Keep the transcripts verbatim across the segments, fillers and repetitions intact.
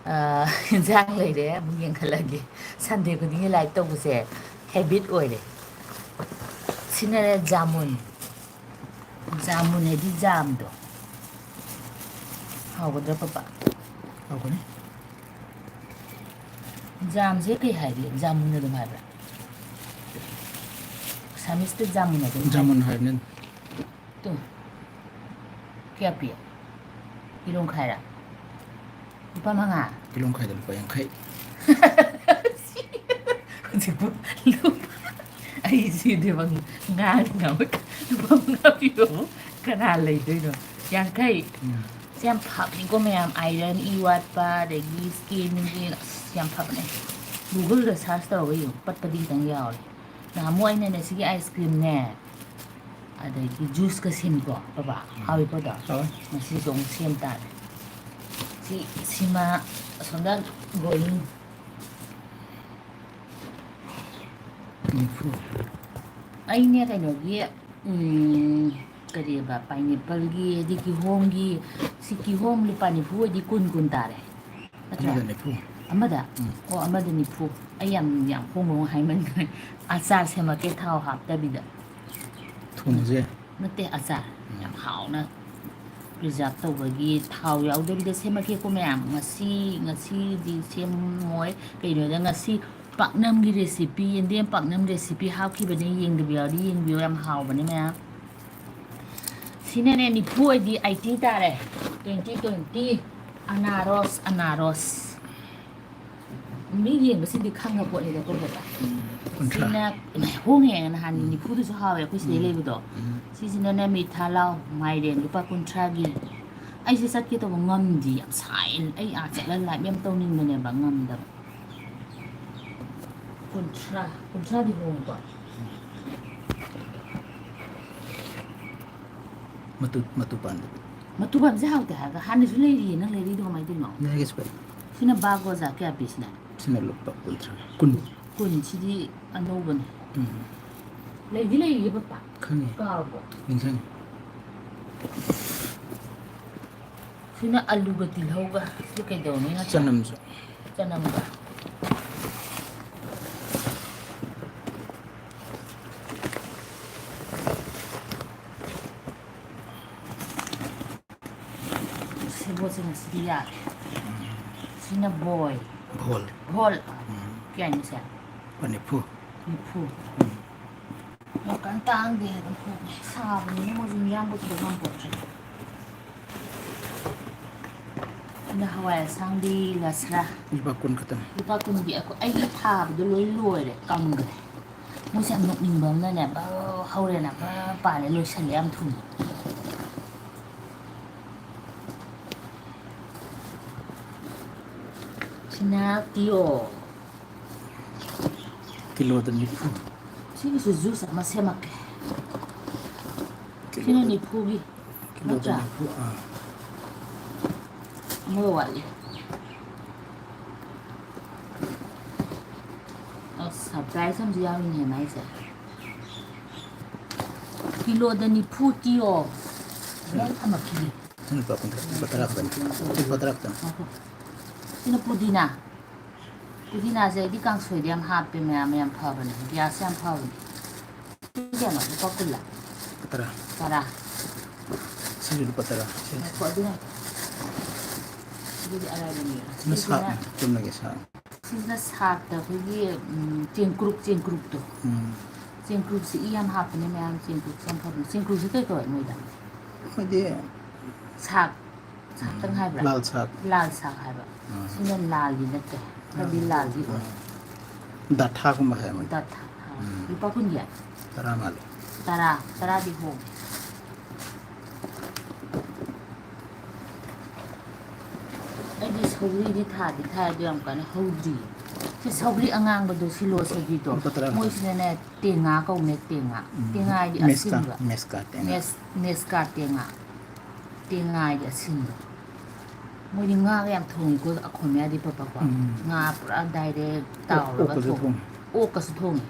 ꯑ, ꯏꯟꯖꯥꯡ ꯂꯩꯔꯦ, ꯑꯃꯨꯛ ꯌꯦꯡꯈꯠꯂꯒꯦ꯫ Sunday ꯈꯨꯗꯤꯡꯒꯤ live ꯇꯧꯕꯁꯦ habit ꯑꯣꯏꯔꯦ꯫ ꯁꯤꯅꯅꯦ ꯖꯥꯃꯨꯟ꯫ ꯖꯥꯃꯨꯟ ꯍꯥꯏꯗꯤ ꯖꯥꯝꯗꯣ꯫ ꯍꯥꯎꯒꯗ꯭ꯔꯥ, ꯄꯄꯥ? ꯍꯥꯎꯒꯅꯤ꯫ ꯖꯥꯝꯁꯦ ꯀꯩ ꯍꯥꯏꯒꯦ? ꯖꯥꯃꯨꯟ ꯑꯗꯨꯝ ꯍꯥꯏꯕ꯭ꯔꯥ? ꯑꯁꯥꯃꯤꯁꯇ ꯖꯥꯃꯨꯟ ꯑꯗꯨꯝ ꯍꯥꯏ꯫ ꯖꯥꯃꯨꯟ ꯍꯥꯏꯕꯅꯤ꯫ ꯇꯨ꯫ ꯀꯌꯥ ꯄꯤ? ꯀꯤꯂꯣ ꯃꯈꯥꯏꯔ? ꯂꯨꯄꯥ ꯃꯉꯥ? ꯀꯤꯂꯣ ꯃꯈꯥꯏꯗ ꯂꯨꯄꯥ ꯌꯥꯡꯈꯩ꯫ ꯍꯧꯖꯤꯛꯄꯨ ꯂꯨꯄꯥ, ꯑꯩ ꯁꯤꯗꯤ ꯉꯥꯡ ꯉꯝꯃꯣꯏ꯫ ꯂꯨꯄꯥ ꯃꯉꯥ ꯄꯤꯕꯕꯨ ꯀꯅꯥ ꯂꯩꯗꯣꯏꯅꯣ? ꯌꯥꯡꯈꯩ꯫ ꯎꯝ꯫ ꯁꯤ ꯌꯥꯝ ꯐꯕꯅꯤꯀꯣ ꯃꯌꯥꯝ, iron ꯏ ꯋꯥꯠꯄ, ꯑꯗꯒꯤ skinꯒꯤ, ꯑꯁ, ꯌꯥꯝ ꯐꯕꯅꯦ꯫ Googleꯗ search ꯇꯧꯔꯒ ꯌꯦꯡꯉꯨ, ꯄꯠꯄꯗꯤ ꯈꯤꯇꯪ ꯌꯥꯎꯔꯦ꯫ ꯅꯍꯥꯟꯃꯨꯛ ꯑꯩꯅꯅꯦ ꯁꯤꯒꯤ ice creamꯅꯦ, ꯑꯗꯒꯤ juiceꯀ ꯁꯦꯝꯃꯤꯀꯣ, ꯕꯕꯥ? ꯎꯝ꯫ ꯍꯥꯎꯏꯀꯣ ꯑꯗꯣ? ꯍꯥꯎꯏ꯫ ꯉꯁꯤꯁꯨ ꯑꯃꯨꯛ ꯁꯦꯝ ꯇꯥꯔꯦ꯫ ꯁꯤ, ꯁꯤꯃ ꯑꯁꯣꯝꯗ going꯫ ꯅꯤꯐꯨ꯫ ꯑꯩꯅꯦ ꯀꯩꯅꯣꯒꯤ, ꯎꯝ, ꯀꯔꯤꯑꯕ, pineappleꯒꯤ, ꯍꯥꯏꯗꯤ ꯀꯤꯍꯣꯝꯒꯤ, ꯁꯤ ꯀꯤꯍꯣꯝ ꯂꯨꯄꯥ ꯅꯤꯐꯨ ꯑꯣꯏꯗꯤ ꯀꯨꯟ, ꯀꯨꯟ ꯇꯥꯔꯦ꯫ ꯅꯠꯇ꯭ꯔꯥ? ꯑꯃꯗ ꯅꯤꯐꯨ꯫ ꯑꯃꯗ? ꯎꯝ꯫ ꯑꯣ, ꯑꯃꯗ ꯅꯤꯐꯨ꯫ ꯑꯩ ꯌꯥꯝ, ꯌꯥꯝ ꯍꯣꯡ ꯍꯣꯡ ꯍꯥꯏꯃꯟꯈ꯭ꯔꯦ꯫ ꯑꯆꯥꯔ ꯁꯦꯝꯃꯛꯀꯦ, ꯊꯥꯎ ꯍꯥꯞꯇꯕꯤꯗ꯫ ꯊꯣꯡꯕꯁꯦ? ꯅꯠꯇꯦ, ꯑꯆꯥꯔ꯫ ꯎꯝ꯫ ꯌꯥꯝ ꯍꯥꯎꯅ preserve ꯇꯧꯕꯒꯤ ꯊꯥꯎ ꯌꯥꯎꯗꯕꯤꯗ ꯁꯦꯝꯃꯛꯀꯦꯀꯣ ꯃꯌꯥꯝ꯫ ꯉꯁꯤ, ꯉꯁꯤꯗꯤ ꯁꯦꯝꯃꯣꯏ꯫ ꯀꯩꯅꯣꯗ ꯉꯁꯤ ꯄꯥꯛꯅꯝꯒꯤ recipe, ꯌꯦꯟꯗꯦꯝ ꯄꯥꯛꯅꯝ recipe ꯍꯥꯞꯈꯤꯕꯅꯦ, ꯌꯦꯡꯗꯕ ꯌꯥꯎꯔꯗꯤ ꯌꯦꯡꯕꯤꯌꯨ, ꯌꯥꯝ ꯍꯥꯎꯕꯅꯦ ꯃꯌꯥꯝ꯫ ꯁꯤꯅꯅꯦ ꯅꯤꯐꯨ ꯑꯣꯏꯗꯤ eighty ꯇꯥꯔꯦ꯫ Twenty, twenty꯫ ꯑꯅꯥꯔꯣꯁ, ꯑꯅꯥꯔꯣꯁ꯫ ꯃꯤ ꯌꯦꯡꯕꯁꯤꯡꯗꯤ ꯈꯪꯉ ꯄꯣꯠꯅꯤꯗꯀꯣ, ꯕꯕꯥ꯫ ꯀꯨꯟꯊ꯭ꯔꯥ꯫ ꯁꯤꯅ, ꯍꯣꯡꯉꯦ, ꯅꯍꯥꯟ ꯎꯝ꯫ ꯅꯤꯐꯨꯗꯨꯁꯨ ꯍꯥꯎꯋꯦ ꯑꯩꯈꯣꯏ ꯁꯤꯗꯩ ꯎꯝ꯫ ꯂꯩꯕꯗꯣ꯫ ꯎꯝ꯫ ꯁꯤꯁꯤꯅꯅꯦ ꯃꯤꯊꯥ ꯂꯥꯎ, ꯃꯥꯏꯔꯦꯟ ꯂꯨꯄꯥ ꯀꯨꯟꯊ꯭ꯔꯥꯒꯤ꯫ ꯑꯩꯁꯦ ꯆꯠꯀꯦ ꯇꯧꯕ ꯉꯝꯗꯤ, ꯌꯥꯝ ꯁꯥꯏ꯫ ꯑꯩ ꯑꯥ ꯆꯠꯂꯒ live ꯌꯥꯝ ꯇꯧꯅꯤꯡꯕꯅꯦꯕ, ꯉꯝꯗꯕ꯫ ꯀꯨꯟꯊ꯭ꯔꯥ, ꯀꯨꯟꯊ꯭ꯔꯥꯗꯤ ꯍꯣꯡꯉꯤꯀꯣ? ꯃꯇꯨ, ꯃꯇꯨ ꯄꯥꯟꯗꯕꯤ꯫ ꯃꯇꯨ ꯄꯥꯟꯕꯁꯦ ꯍꯥꯎꯇꯦ ꯍꯥꯏꯔꯒ ꯍꯥꯟꯅꯁꯨ ꯂꯩꯔꯤꯌꯦ, ꯅꯪ ꯂꯩꯔꯤꯗꯣ ꯀꯃꯥꯏꯅ ꯇꯧꯔꯤꯅꯣ? ꯂꯩꯔꯒꯦ ꯁꯤꯗ꯫ ꯁꯤꯅ ꯕꯥꯒꯣꯖꯥ ꯀꯌꯥ ꯄꯤ ꯁꯤꯅ? ꯁꯤꯅ ꯂꯨꯄꯥ ꯀꯨꯟꯊ꯭ꯔꯥ, ꯀꯨꯟ꯫ ꯀꯨꯟ, ꯁꯤꯗꯤ ꯑꯅꯧꯕꯅꯦ꯫ ꯎꯝ꯫ ꯂꯩꯗꯤ ꯂꯩꯔꯤꯌꯦ ꯄꯄꯥ꯫ ꯈꯪꯉꯦ꯫ ꯀꯥꯎꯔꯕꯣ? ꯅꯤꯡꯁꯤꯡꯉꯦ꯫ ꯑꯗꯨꯅ ꯑꯂꯨꯒ ꯇꯤꯜꯍꯧꯒ ꯁꯤ ꯀꯩꯗꯧꯅꯤ ꯅꯠꯇ꯭ꯔꯥ? ꯆꯅꯝꯁꯨ꯫ ꯆꯅꯝꯒ꯫ ꯁꯦꯕꯣꯠꯁꯦ ꯉꯁꯤꯗꯤ ꯌꯥꯔꯦ꯫ ꯁꯤꯅ ꯕꯣꯏ꯫ ꯚꯣꯜ꯫ ꯚꯣꯜ꯫ ꯎꯝ꯫ ꯀꯌꯥꯅꯣ ꯁꯦ? ꯂꯨꯄꯥ ꯅꯤꯐꯨ꯫ ꯅꯤꯐꯨ꯫ ꯎꯝ꯫ ꯌꯥꯝ ꯀꯟꯅ ꯇꯥꯡꯗꯦ ꯑꯗꯨꯝ ꯍꯣꯡꯉꯦ꯫ ꯁꯥꯕꯅꯤꯅ ꯃꯣꯏꯁꯨ ꯃꯤꯌꯥꯝꯕꯨ ꯊꯣꯛ ꯉꯝꯄꯣꯠꯇ꯭ꯔꯦ꯫ ꯑꯗ ꯍꯋꯥꯏ ꯑꯁꯥꯡꯕꯤ ꯂꯁ꯭ꯔꯥ꯫ ꯂꯨꯄꯥ ꯀꯨꯟ ꯈꯛꯇꯅꯤ꯫ ꯂꯨꯄꯥ ꯀꯨꯟꯒꯤ ꯑꯩꯈꯣꯏ, ꯑꯩꯒꯤ ꯊꯥꯕꯗꯣ ꯂꯣꯏ ꯂꯣꯏꯔꯦ, ꯀꯪꯈ꯭ꯔꯦ꯫ ꯃꯣꯏꯁꯦ ꯌꯥꯝ ꯅꯣꯛꯅꯤꯡꯕ ꯑꯃꯅꯅꯦ, ꯕꯔ ꯍꯧꯔꯦꯅ, ꯕꯔ ꯄꯥꯜꯂꯦ, ꯂꯣꯏꯁꯜꯂꯦ ꯌꯥꯝ ꯊꯨꯅ꯫ ꯁꯤꯅ ꯇꯤꯌꯣ꯫ ꯀꯤꯂꯣꯗ ꯅꯤꯐꯨ꯫ ꯁꯤꯒꯤꯁꯨ ꯖꯨꯁ ꯑꯃ ꯁꯦꯝꯃꯛꯀꯦ꯫ ꯁꯤꯅ ꯀꯤꯂꯣꯗ, ꯅꯤꯐꯨꯒꯤ ꯀꯤꯂꯣꯗ ꯅꯠꯇ꯭ꯔꯥ? ꯅꯤꯐꯨ, ꯑꯥ꯫ ꯑꯃꯒ ꯋꯥꯠꯂꯤ꯫ ꯑꯁ, ꯁꯔꯄ꯭ꯔꯥꯏꯖ ꯑꯃꯁꯨ ꯌꯥꯎꯔꯤꯅꯦ ꯃꯥꯏꯁꯦ꯫ ꯀꯤꯂꯣꯗ ꯅꯤꯐꯨ ꯇꯤꯌꯣ꯫ ꯅꯪ ꯊꯝꯃꯛꯈꯤꯅꯤ꯫ ꯁꯤ ꯂꯨꯄꯥ ꯀꯨꯟꯊ꯭ꯔꯥ, ꯂꯨꯄꯥ ꯇꯔꯥ ꯈꯛꯇꯅꯤ꯫ ꯁꯤ ꯂꯨꯄꯥ ꯇꯔꯥ ꯈꯛꯇꯅꯤ꯫ ꯉꯥꯏꯈꯣ꯫ ꯁꯤꯅ ꯄꯨꯗꯤꯅꯥ꯫ ꯄꯨꯗꯤꯅꯥꯁꯦ ꯑꯩꯗꯤ ꯀꯥꯡꯁꯣꯏꯗ ꯌꯥꯝ ꯍꯥꯞꯄꯦ ꯃꯌꯥꯝ, ꯌꯥꯝ ꯐꯕꯅꯦ꯫ ꯒ꯭ꯌꯥꯁ ꯌꯥꯝ ꯐꯕꯅꯦ꯫ ꯁꯤ ꯀꯌꯥꯅꯣ? ꯂꯨꯄꯥ ꯀꯨꯟꯂꯥ? ꯂꯨꯄꯥ ꯇꯔꯥ꯫ ꯇꯔꯥ꯫ ꯁꯤꯁꯨ ꯂꯨꯄꯥ ꯇꯔꯥ꯫ ꯁꯤ꯫ ꯉꯥꯏꯈꯣ, ꯑꯗꯨꯅ ꯑꯗꯨꯗꯤ ꯑꯔꯥꯏꯕꯅꯦ꯫ ꯁꯤꯅ ꯁꯤꯁꯤꯅ ꯁꯥꯛꯅꯤ, ꯆꯨꯝꯅꯒꯤ ꯁꯥꯛꯅꯤ꯫ ꯁꯤꯁꯤꯅ ꯁꯥꯛꯇ ꯑꯩꯈꯣꯏꯒꯤ, ꯎꯝ, ꯆꯦꯡꯀ꯭ꯔꯨꯞ, ꯆꯦꯡꯀ꯭ꯔꯨꯞꯇꯣ꯫ ꯎꯝ꯫ ꯆꯦꯡꯀ꯭ꯔꯨꯞꯁꯤ ꯏ ꯌꯥꯝ ꯍꯥꯞꯄꯅꯦ ꯃꯌꯥꯝ, ꯆꯦꯡꯀ꯭ꯔꯨꯞꯁꯦ ꯌꯥꯝ ꯐꯕꯅꯦ꯫ ꯆꯦꯡꯀ꯭ꯔꯨꯞꯁꯦ ꯀꯩ ꯀꯧꯋꯦ ꯅꯣꯏꯗ? ꯑꯩꯈꯣꯏꯗꯤ ꯁꯥꯛ, ꯁꯥꯛꯇꯪ ꯎꯝ, ꯍꯥꯏꯕ꯭ꯔꯥ? ꯂꯥꯜ ꯁꯥꯛ꯫ ꯂꯥꯜ ꯁꯥꯛ ꯍꯥꯏꯕ꯫ ꯎꯝ꯫ ꯁꯤꯅ ꯂꯥꯜꯗꯤ ꯅꯠꯇꯦ, ꯈꯔꯗꯤ ꯂꯥꯜꯗꯤ ꯑꯣꯏ꯫ ꯎꯝ꯫ ꯗꯥꯊꯥꯒꯨꯝꯕ ꯍꯥꯏ ꯃꯣꯏꯗꯤ꯫ ꯗꯥꯊꯥ꯫ ꯎꯝ꯫ ꯂꯨꯄꯥ ꯀꯨꯟꯒꯤ? ꯇꯔꯥ ꯃꯥꯜꯂꯦ꯫ ꯇꯔꯥ, ꯇꯔꯥꯗꯤ ꯍꯣꯡꯉꯦ꯫ ꯑꯩꯗꯤ ꯁꯧꯒ꯭ꯔꯤꯗꯤ ꯊꯥꯗꯤ ꯊꯥꯏ, ꯑꯗꯨ ꯌꯥꯝ ꯀꯟꯅ ꯍꯧꯗ꯭ꯔꯤꯌꯦ꯫ ꯁꯤ ꯁꯧꯒ꯭ꯔꯤ ꯑꯉꯥꯡꯕꯗꯣ, ꯁꯤꯂꯣ ꯁꯧꯒ꯭ꯔꯤꯗꯣ, ꯂꯨꯄꯥ ꯇꯔꯥ ꯈꯛꯇꯅꯤ꯫ ꯃꯣꯏꯁꯤꯅꯅꯦ, ꯇꯦꯡꯉꯥ ꯀꯧꯅꯦ, ꯇꯦꯡꯉꯥ꯫ ꯎꯝ, ꯇꯦꯡꯉꯥ ꯍꯥꯏꯗꯤ ꯃꯦꯁꯀꯥ, ꯑꯁꯤꯟꯕ꯫ ꯃꯦꯁꯀꯥ ꯇꯦꯡꯉꯥ꯫ ꯃꯦꯁ-, ꯃꯦꯁꯀꯥ ꯇꯦꯡꯉꯥ꯫ ꯇꯦꯡꯉꯥ ꯍꯥꯏꯗꯤ ꯑꯁꯤꯟꯕ꯫ ꯃꯣꯏꯗꯤ ꯉꯥꯒ ꯌꯥꯝ ꯊꯣꯡꯉꯤꯀꯣ, ꯑꯈꯣꯏ ꯃꯌꯥꯗꯤ ꯄꯥꯄꯥꯀꯣ꯫ ꯎꯝ꯫ ꯉꯥ ꯄꯨꯔꯥ ꯗꯥꯏꯔꯦꯛ ꯑꯣꯛ-, ꯇꯥꯎꯔꯒ ꯑꯣꯛꯀꯁꯨ ꯊꯣꯡꯉꯦ꯫ ꯊꯣꯡꯉꯦ꯫ ꯑꯣꯛꯀꯁꯨ ꯊꯣꯡꯉꯦ꯫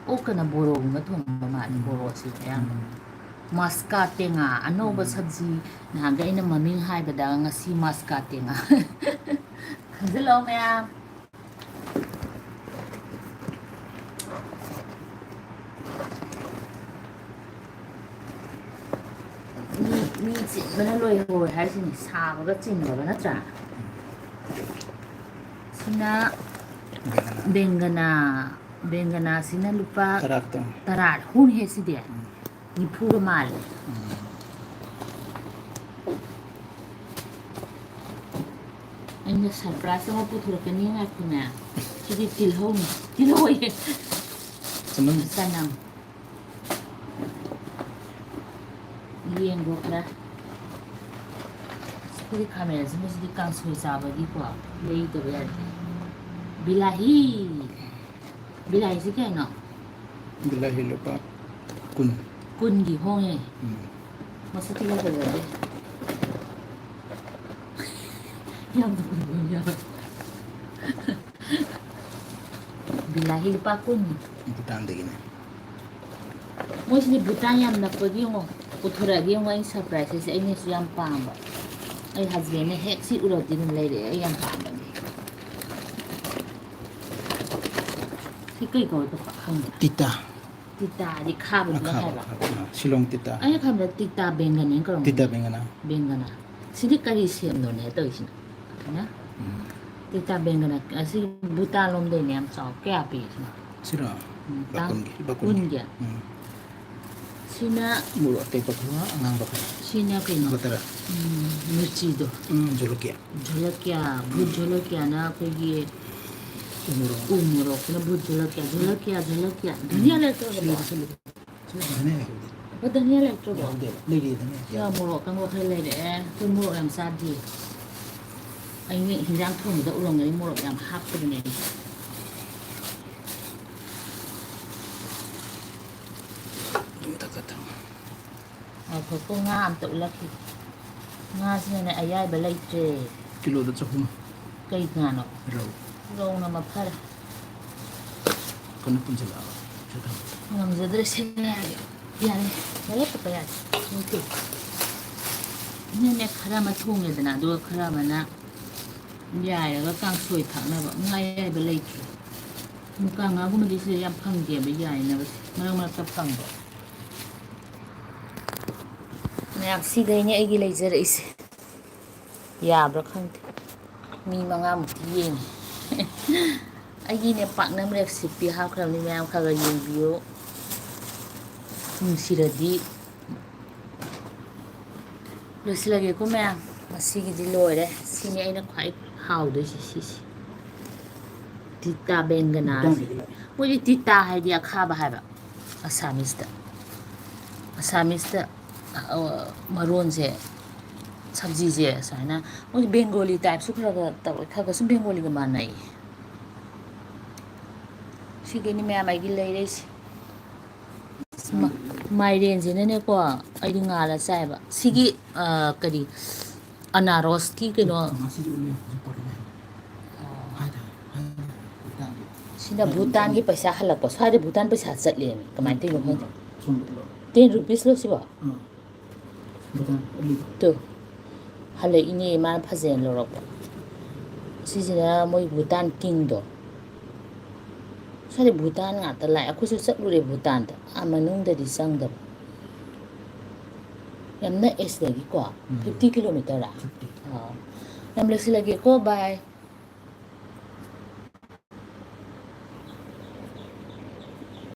ꯑꯣꯛꯀꯅ ꯕꯣꯔꯣꯒꯨꯝꯕ ꯊꯣꯡꯕ ꯃꯥꯜꯂꯦ, ꯎꯝ꯫ ꯕꯣꯔꯣꯁꯤ ꯑꯌꯥꯝꯕ꯫ ꯎꯝ꯫ ꯃꯁꯀꯥ ꯇꯦꯡꯉꯥ, ꯑꯅꯧꯕ ꯎꯝ꯫ ꯁꯕꯖꯤ꯫ ꯅꯍꯥꯟꯒꯩ ꯑꯩꯅ ꯃꯃꯤꯡ ꯍꯥꯏꯕꯗ ꯉꯁꯤ ꯃꯁꯀꯥ ꯇꯦꯡꯉꯥ꯫ ꯈꯪꯖꯤꯜꯂꯣ ꯃꯌꯥꯝ꯫ ꯃꯤ, ꯃꯤ ꯆꯤꯟꯕꯅ ꯂꯣꯏꯍꯧꯔꯦ ꯍꯥꯏꯁꯤꯅꯤ, ꯁꯥꯕꯒ ꯆꯤꯟꯕꯒ, ꯅꯠꯇ꯭ꯔꯥ? ꯁꯤꯅ ꯕꯦꯡꯒꯅꯥ꯫ ꯕꯦꯡꯒꯅꯥ꯫ ꯕꯦꯡꯒꯅꯥꯁꯤꯅ ꯂꯨꯄꯥ ꯇꯔꯥ ꯈꯛꯇꯪ꯫ ꯇꯔꯥ꯫ ꯍꯣꯡꯉꯤꯍꯦ ꯁꯤꯗꯤ꯫ ꯎꯝ꯫ ꯅꯤꯐꯨꯒ ꯃꯥꯜꯂꯦ꯫ ꯎꯝ꯫ ꯑꯩꯅ surprise ꯑꯃ ꯄꯨꯊꯣꯔꯛꯀꯅꯤ, ꯉꯥꯏꯈꯣꯅꯦ꯫ ꯁꯤꯗꯤ ꯇꯤꯜꯍꯧꯅꯤ꯫ ꯇꯤꯜꯍꯧ ꯑꯌꯦ꯫ ꯆꯅꯝ꯫ ꯆꯅꯝ꯫ ꯌꯦꯡꯒꯣ ꯈꯔ꯫ ꯑꯩꯈꯣꯏꯒꯤ ꯈꯥꯃꯦꯟ ꯑꯁꯤꯟꯕꯁꯤꯗꯤ ꯀꯥꯡꯁꯣꯏ ꯆꯥꯕꯒꯤꯀꯣ ꯂꯩꯗꯕ ꯌꯥꯗꯦ꯫ ꯕꯤꯂꯥꯍꯤ꯫ ꯕꯤꯂꯥꯍꯤꯁꯤ ꯀꯌꯥꯅꯣ? ꯕꯤꯂꯥꯍꯤ ꯂꯨꯄꯥ ꯀꯨꯟ꯫ ꯀꯨꯟꯒꯤ ꯍꯣꯡꯉꯦ꯫ ꯎꯝ꯫ ꯃꯁꯛꯇꯤ ꯈꯔ ꯐꯖꯗꯦ꯫ ꯌꯥꯝ ꯅꯣꯛꯅꯤꯡꯕ ꯑꯃ ꯌꯥꯎꯔꯦ꯫ ꯕꯤꯂꯥꯍꯤ ꯂꯨꯄꯥ ꯀꯨꯟ꯫ ꯚꯨꯇꯥꯟꯗꯒꯤꯅꯦ꯫ ꯃꯣꯏꯁꯤꯗꯤ ꯚꯨꯇꯥꯟ ꯌꯥꯝ ꯅꯛꯄꯒꯤ ꯌꯦꯡꯉꯣ꯫ ꯄꯨꯊꯣꯔꯛꯑꯒꯦ ꯌꯦꯡꯉꯣ, ꯑꯩ surprise ꯁꯦ ꯑꯩꯅꯁꯨ ꯌꯥꯝ ꯄꯥꯝꯕ꯫ ꯑꯩ husband ꯅ ꯍꯦꯛ ꯁꯤ ꯎꯔꯕꯗꯤ ꯑꯗꯨꯝ ꯂꯩꯔꯛꯑꯦ, ꯑꯩ ꯌꯥꯝ ꯄꯥꯝꯕꯅꯦ꯫ ꯁꯤ ꯀꯩ ꯀꯧꯋꯦ ꯈꯪꯕ꯭ꯔꯥ? ꯇꯤꯇꯥ꯫ ꯇꯤꯇꯥꯗꯤ ꯈꯥꯕꯗꯨꯅ ꯑꯈꯥꯕ, ꯍꯥꯏꯕ꯫ ꯑꯈꯥꯕ꯫ ꯑꯥ, ꯁꯤꯂꯣꯡ ꯇꯤꯇꯥ꯫ ꯑꯩꯅ ꯈꯟꯕꯗ ꯇꯤꯇꯥ ꯕꯦꯡꯒꯅꯦꯅ ꯀꯧꯔꯝꯒꯅꯤ꯫ ꯇꯤꯇꯥ ꯕꯦꯡꯒꯅꯥ꯫ ꯕꯦꯡꯒꯅꯥ꯫ ꯁꯤꯗꯤ ꯀꯔꯤ ꯁꯦꯝꯅꯣꯅꯦ ꯇꯧꯔꯤꯁꯤꯅ? ꯍꯥꯏꯅ? ꯎꯝ꯫ ꯇꯤꯇꯥ ꯕꯦꯡꯒꯅꯥ꯫ ꯑꯁꯤ ꯚꯨꯇꯥꯟ ꯂꯣꯝꯗꯩꯅꯦ ꯌꯥꯝ ꯆꯥꯎ꯫ ꯀꯌꯥ ꯄꯤ ꯁꯤꯅ? ꯁꯤꯔꯣ? ꯎꯝ, ꯂꯨꯄꯥ ꯇꯥꯡ ꯀꯨꯟꯒꯤ, ꯂꯨꯄꯥ ꯀꯨꯟꯒꯤ꯫ ꯀꯨꯟꯒꯤ꯫ ꯎꯝ꯫ ꯁꯤꯅ ꯃꯣꯔꯣꯛ ꯑꯇꯦꯛꯄ ꯈꯔ, ꯑꯉꯥꯡꯕ ꯈꯔ꯫ ꯁꯤꯅ ꯀꯩꯅꯣ? ꯂꯨꯄꯥ ꯇꯔꯥ꯫ ꯎꯝ, ꯃꯤꯔꯆꯤꯗꯣ꯫ ꯎꯝ, ꯖꯣꯂꯣꯀꯤꯌꯥ꯫ ꯖꯣꯂꯣꯀꯤꯌꯥ, ꯚꯨꯠ ꯎꯝ꯫ ꯖꯣꯂꯣꯀꯤꯌꯥꯅ ꯑꯩꯈꯣꯏꯒꯤ ꯎ ꯃꯣꯔꯣꯛ꯫ ꯎ ꯃꯣꯔꯣꯛꯁꯤꯅ ꯚꯨꯠ ꯖꯣꯂꯣꯀꯤꯌꯥ, ꯖꯣꯂꯣꯀꯤꯌꯥ, ꯖꯣꯂꯣꯀꯤꯌꯥ꯫ ꯎꯝ꯫ ꯙꯅꯤꯌꯥ ꯂꯩꯔꯛꯇ꯭ꯔꯕꯣ? ꯁꯤꯗ, ꯁꯤꯗ꯫ ꯁꯤꯗ ꯙꯅꯤꯌꯥ ꯂꯩꯍꯧꯗꯦ꯫ ꯑꯣ, ꯙꯅꯤꯌꯥ ꯂꯩꯔꯛꯇ꯭ꯔꯕꯣ? ꯂꯩꯍꯧꯗꯦꯕ꯫ ꯂꯩꯔꯤ ꯙꯅꯤꯌꯥ꯫ ꯁꯤꯗ ꯃꯣꯔꯣꯛ ꯑꯀꯪꯕ ꯈꯔ ꯂꯩꯔꯛꯑꯦ꯫ ꯑꯩꯈꯣꯏ ꯃꯣꯔꯣꯛ ꯌꯥꯝ ꯆꯥꯗꯦ꯫ ꯑꯩꯅ ꯍꯤꯟꯖꯥꯡ ꯊꯣꯡꯕꯗ ꯎꯔꯝꯒꯅꯤ ꯃꯣꯔꯣꯛ ꯌꯥꯝ ꯍꯥꯞꯇꯕꯅꯦ ꯑꯩ꯫ ꯑꯗꯨꯝ ꯊꯛ ꯊꯛ ꯊꯛ꯫ ꯉꯥꯏꯈꯣꯀꯣ, ꯉꯥ ꯑꯝꯇ ꯎꯠꯂꯛꯈꯤꯒꯦ꯫ ꯉꯥꯁꯤꯅꯅꯦ ꯑꯌꯥꯏꯕ ꯂꯩꯇ꯭ꯔꯦ꯫ ꯀꯤꯂꯣꯗ ꯆꯍꯨꯝ꯫ ꯀꯩ ꯉꯥꯅꯣ? ꯔꯧ꯫ ꯔꯧꯅ ꯃꯐꯔꯦ꯫ ꯀꯟꯅ ꯄꯨꯟꯁꯤꯜꯂꯛꯑꯕ꯫ ꯁꯤꯗ ꯊꯝꯃꯣ꯫ ꯉꯝꯖꯗ꯭ꯔꯦ, ꯁꯦꯝꯃꯦ ꯍꯥꯏꯔꯒꯦ꯫ ꯌꯥꯔꯦ, ꯌꯥꯔꯦ, ꯄꯄꯥ, ꯌꯥꯔꯦ꯫ ꯅꯠꯇꯦ꯫ ꯏꯅꯦꯅꯦ, ꯈꯔ ꯑꯃ ꯊꯣꯡꯉꯦꯗꯅ, ꯑꯗꯨꯒ ꯈꯔ ꯑꯃꯅ ꯌꯥꯏꯔꯒ ꯀꯥꯡꯁꯣꯏ ꯊꯥꯛꯅꯕ꯫ ꯉꯥ ꯑꯌꯥꯏꯕ ꯂꯩꯇ꯭ꯔꯦ꯫ ꯃꯨꯀꯥ ꯉꯥꯒꯨꯝꯕꯗꯤ ꯁꯤꯗ ꯌꯥꯝ ꯐꯪꯗꯦꯕ, ꯌꯥꯏꯅꯕꯁꯦ꯫ ꯃꯔꯛ ꯃꯔꯛꯇ ꯐꯪꯕ꯫ ꯃꯌꯥꯝ, ꯁꯤꯗꯩꯅꯦ ꯑꯩꯒꯤ ꯂꯩꯖꯔꯛꯏꯁꯦ꯫ ꯌꯥꯕ꯭ꯔꯥ ꯈꯪꯗꯦ꯫ ꯃꯤ ꯃꯉꯥꯃꯨꯛꯇꯤ ꯌꯦꯡꯉꯤ꯫ ꯑꯩꯒꯤꯅꯦ, ꯄꯥꯛꯅꯝ recipe ꯍꯥꯞꯈ꯭ꯔꯕꯅꯤ, ꯃꯌꯥꯝ ꯈꯔ ꯈꯔ ꯌꯦꯡꯕꯤꯌꯨ꯫ ꯅꯨꯡꯁꯤꯔꯗꯤ꯫ ꯂꯣꯏꯁꯤꯜꯂꯒꯦꯀꯣ ꯃꯌꯥꯝ, ꯉꯁꯤꯒꯤꯗꯤ ꯂꯣꯏꯔꯦ꯫ ꯁꯤꯅꯤ ꯑꯩꯅ ꯈ꯭ꯋꯥꯏ ꯍꯥꯎꯗꯣꯏꯁꯦ, ꯁꯤꯁꯦ꯫ ꯇꯤꯇꯥ ꯕꯦꯡꯒꯅꯥꯁꯦ꯫ ꯃꯣꯏꯗꯤ ꯇꯤꯇꯥ ꯍꯥꯏꯗꯤ ꯑꯈꯥꯕ ꯍꯥꯏꯕ, ꯑꯁꯥꯃꯤꯁꯇ꯫ ꯑꯁꯥꯃꯤꯁꯇ, ꯑ, ꯃꯔꯣꯟꯁꯦ, ꯁꯕꯖꯤꯁꯦ ꯁꯨꯃꯥꯏꯅ, ꯃꯣꯏ ꯕꯦꯡꯒꯣꯂꯤ typeꯁꯨ ꯈꯔ ꯈꯔ ꯇꯧꯋꯦ, ꯈꯔ ꯈꯔꯁꯨ ꯕꯦꯡꯒꯣꯂꯤꯒ ꯃꯥꯟꯅꯩ꯫ ꯁꯤꯒꯤꯅꯤ ꯃꯌꯥꯝ ꯑꯩꯒꯤ ꯂꯩꯔꯛꯏꯁꯦ꯫ ꯃ-, ꯃꯥꯏꯔꯦꯟꯁꯤꯅꯅꯦꯀꯣ, ꯑꯩꯗꯤ ꯉꯥꯜꯂ ꯆꯥꯏꯕ꯫ ꯁꯤꯒꯤ, ꯑ, ꯀꯔꯤ, ꯑꯅꯥꯔꯣꯁꯀꯤ ꯀꯩꯅꯣ꯫ ꯉꯁꯤꯗꯤ ꯎꯠꯂꯦ, ꯍꯧꯖꯤꯛ ꯄꯣꯔꯛꯑꯦ꯫ ꯍꯥꯏꯗ, ꯍꯥꯏꯗ, ꯍꯥꯏꯗ꯫ ꯁꯤꯅ ꯚꯨꯇꯥꯟꯒꯤ ꯄꯩꯁꯥ ꯍꯜꯂꯛꯄ꯫ ꯁ꯭ꯋꯥꯏꯗ ꯚꯨꯇꯥꯟ ꯄꯩꯁꯥ ꯆꯠꯂꯦꯃꯤ꯫ ꯀꯃꯥꯏꯅ ꯇꯧꯔꯤꯅꯣ ꯈꯪꯗꯦ꯫ ꯁꯣꯝꯗ ꯎꯠꯂꯣ꯫ Ten rupeesꯂꯣ ꯁꯤꯕꯣ? ꯑꯥ꯫ ꯚꯨꯇꯥꯟ ꯎꯠꯂꯤꯗꯣ꯫ ꯇꯨ꯫ ꯍꯜꯂꯛꯏꯅꯦ, ꯃꯥꯅ ꯐꯖꯩꯅ ꯂꯧꯔꯛꯄ꯫ ꯁꯤꯁꯤꯅ ꯃꯣꯏ ꯚꯨꯇꯥꯟ kingꯗꯣ꯫ ꯁ꯭ꯋꯥꯏꯗ ꯚꯨꯇꯥꯟ ꯉꯥꯛꯇ ꯂꯥꯛꯑꯦ꯫ ꯑꯩꯈꯣꯏꯁꯨ ꯆꯠꯂꯨꯔꯦ ꯚꯨꯇꯥꯟꯗ꯫ ꯑꯥ, ꯃꯅꯨꯡꯗꯗꯤ ꯆꯪꯗꯕ꯫ ꯌꯥꯝ ꯅꯛꯑꯦ ꯁꯤꯗꯒꯤꯀꯣ꯫ ꯎꯝ꯫ Fifty kilometerꯔꯥ? Fifty꯫ ꯑꯥ꯫ ꯌꯥꯝ ꯂꯣꯏꯁꯤꯜꯂꯒꯦꯀꯣ, bye꯫